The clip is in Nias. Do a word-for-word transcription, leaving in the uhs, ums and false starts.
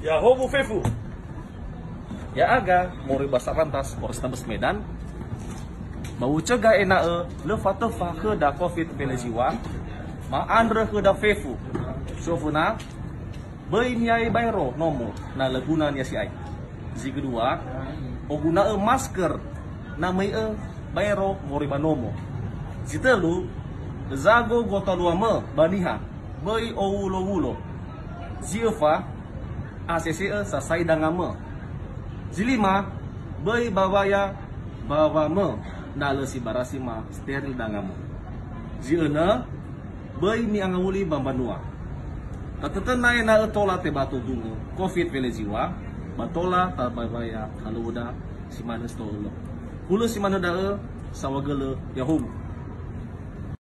Ya'ahowu fefu. Ya'aga moroi ba Satlantas Polrestabes Medan, ba ucegah ena'ö lö fatöfa khöda covid felesiwa, ma'andrö khöda fefu. Soföna, böi mi'ai baero nomo na lö guna ni'asi'ai. Zi kedua, oguna'ö masker na möi'ö baero moroi ba nomo. Zi tölu, zago gotaluamö ba niha, böi owulo-wulo. Zi öfa, asese'ö sasai dangamö. Zi lima, böi bawaya bawamö na lö sibarasi ma steril dangamö. Zi önö, böi mi'angawuli ba mbanua. Tatötöna ena'ö tola tebadunö covid felesiwa, ba tola tabawaya halöŵöda si manö sitohölö. Hulö si manö da'ö, saohagölö ya'ahowu.